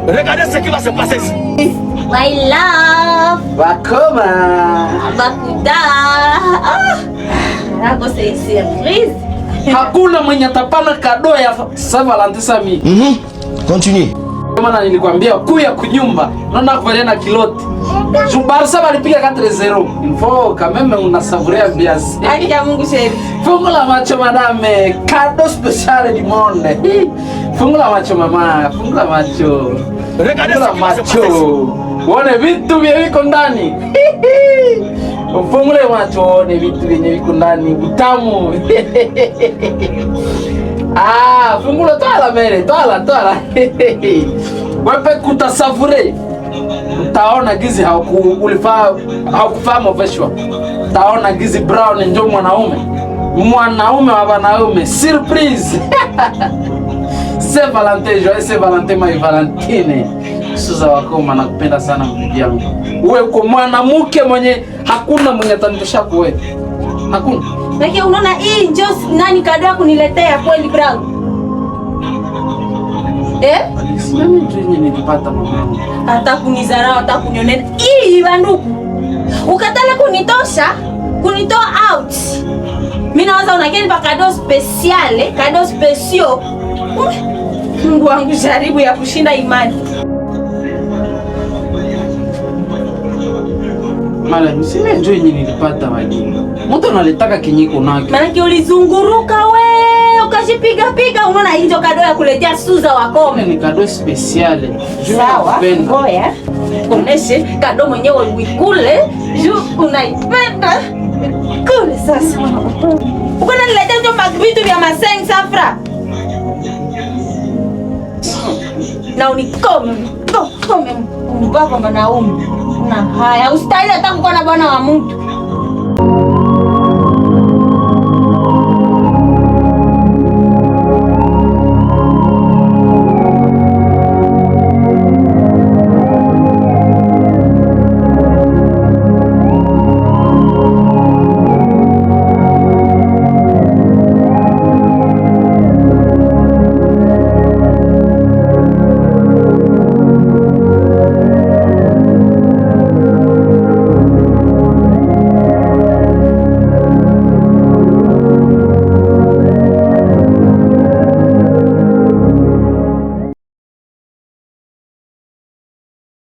Regardez ce qui va se passer ici. My love. Bakoma. Bakuda. Ah. Nako c'est surprise. Hakuna mwenye atapana cadeau ya Saint Valentin sami. Continue. Maana nilikwambia kuya kunyumba. Naona kuvalia na culotte. Juu Barca balipiga 4-0. Il faut quand même unasavourer ambiance. Haki ya Mungu chéri. Fungula macho madame, cadeau spécial du monde. Fungula macho mama, fungula macho. Regardez Fungula ce qui va se passer ici. macho. Uone vitu vye viko ndani. Ufungule macho uone vitu vyenye viko ndani, utamu. Ah, fungula twala mere, twala twala. Wewe kutasavourer. Utaona gizi ulifaa haukufaa mauvais choix. Utaona gizi Brown ndio mwanaume. Mwanaume wa wanaume. Surprise. Saint Valentin, joyeux Saint Valentin my Valentine. Suza Wakoma, nakupenda sana mbibi yangu. Uwe uko mwanamke mwenye hakuna mwenye atanitosha kuwe. Hakuna. Lakini unaona hii njoo nani cadeau ya kuniletea kweli Brown? Eh? Mimi ndio yenye nilipata mama. Hata kunizarau, hata kunionea. Hii banduku. Ukatala kunitosha, kunitoa out. Mimi nawaza unakeni pa cadeau spécial, cadeau spécial. Mungu wangu, jaribu ya kushinda imani. Mara sina ndio yenye nilipata wajini. Mtu analetaka kinyiko nake. Maanake ulizunguruka we, ukajipiga piga, unaona hii ndio cadeau ya kuletea Suza Wakome. Ni cadeau spécial. Juu Sawa, nakupenda. ngoya kuoneshe cadeau mwenyewe uikule juu unaipenda. Kule sasa. Uko naniletea ndio vitu vya maseng safra. Na unikome, kome mbako mwanaume. Na haya, ustahili hata kukuwa na bwana wa mtu.